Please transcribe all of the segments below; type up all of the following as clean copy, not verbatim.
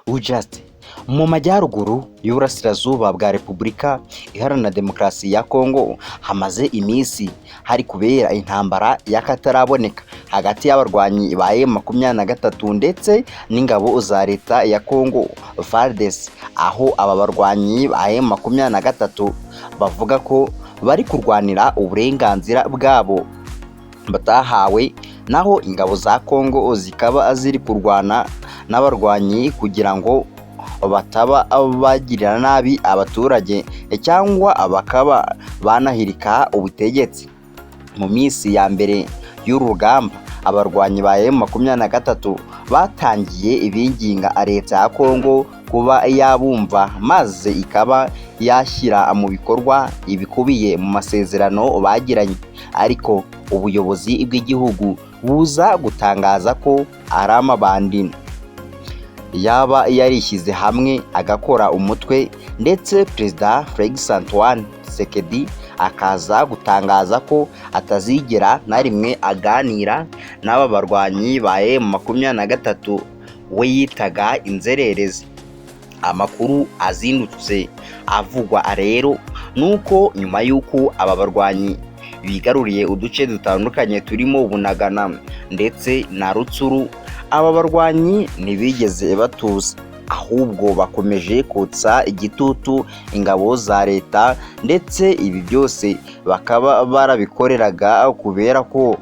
Ujust mu majyaruguru y'uburasirazuba bwa Repubulika Iharanira Demokarasi ya Kongo hamaze iminsi hari kubera intambara y'akataraboneka hagati y'abarwanyi ba M23 ndetse n'ingabo za leta ya Kongo FARDC, aho aba barwanyi ba M23 bavuga ko bari kurwanira uburenganzira bwabo batahawe, naho ingabo za Kongo zikaba ziri kurwana n'abarwanyi kugira ngo bataba bagirira nabi abaturage cyangwa bakaba banahirika ubutegetsi. Mu minsi ya mbere y'uru rugamba, abarwanyi ba M23 batangiye binginga leta ya Kongo kuba yabumva maze ikaba yashyira mu bikorwa ibikubiye mu masezerano bagiranye, ariko ubuyobozi bw'igihugu buza gutangaza ko ari amabandi yaba yarishyize hamwe agakora umutwe, ndetse Perezida Felix Antoine Tshisekedi akaza gutangaza ko atazigera na rimwe aganira n'aba barwanyi ba M23 we yitaga inzererezi. Amakuru azindutse avugwa rero nuko nyuma y'uko aba barwanyi bigaruriye uduce dutandukanye turimo Bunagana ndetse na Rutsuru, aba barwanyi ntibigeze batuza, ahubwo bakomeje kotsa igitutu ingabo za leta, ndetse ibi byose bakaba barabikoreraga kubera ko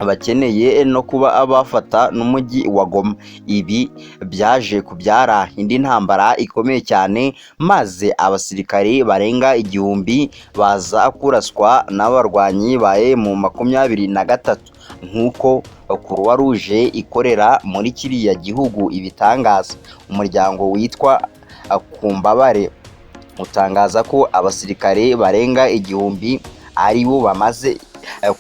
bakeneye no kuba bafata n'umujyi wa Goma. Ibi byaje kubyara indi ntambara ikomeye cyane, maze abasirikari barenga 1000 baza kuraswa n'abarwanyi ba M23, nk'uko Croix Rouge ikorera muri kiriya gihugu ibitangaza. Umuryango witwa Kumbabare utangaza ko abasirikare barenga 1000 ari bo bamaze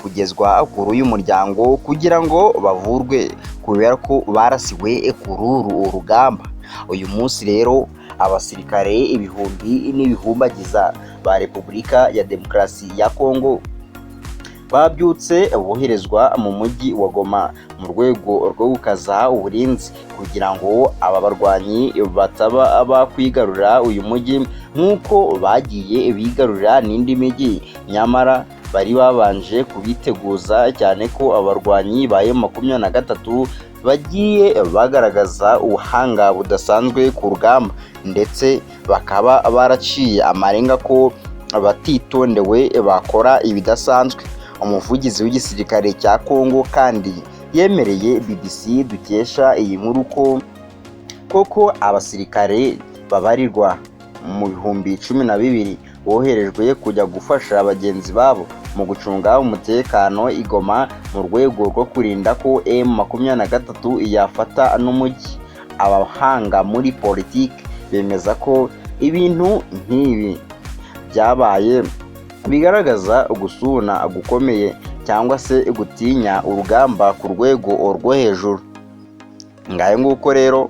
kugezwa kuri uyu muryango kugira ngo bavurwe kubera ko barasiwe kuri uru rugamba. Uyu munsi rero abasirikare ibihumbi n'ibihumbagiza ba Repubulika ya Demokarasi ya Kongo babyutse boherezwa mu mujyi wa Goma mu rwego rwo gukaza uburinzi kugira ngo aba barwanyi bataba bakwigarurira uyu mujyi nk'uko bagiye bigarurira n'indi mijyi, nyamara bari babanje kubiteguza cyane ko abarwanyi ba M23 bagiye bagaragaza ubuhanga budasanzwe ku rugamba, ndetse bakaba baraciye amarenga ko batitondewe bakora ibidasanzwe. Umuvugizi w'igisirikare cya Kongo kandi yemereye BBC dukesha iyi nkuru ko koko abasirikare babarirwa mu 12,000 boherejwe kujya gufasha bagenzi babo mu gucunga umutekano i Goma mu rwego rwo kurinda ko M23 yafata n'umujyi. Abahanga muri politiki bemeza ko ibintu nk'ibi byabaye bigaragaza gusuna gukomeye cyangwa se gutinya urugamba ku rwego rwo hejuru. Ngayo nguko rero.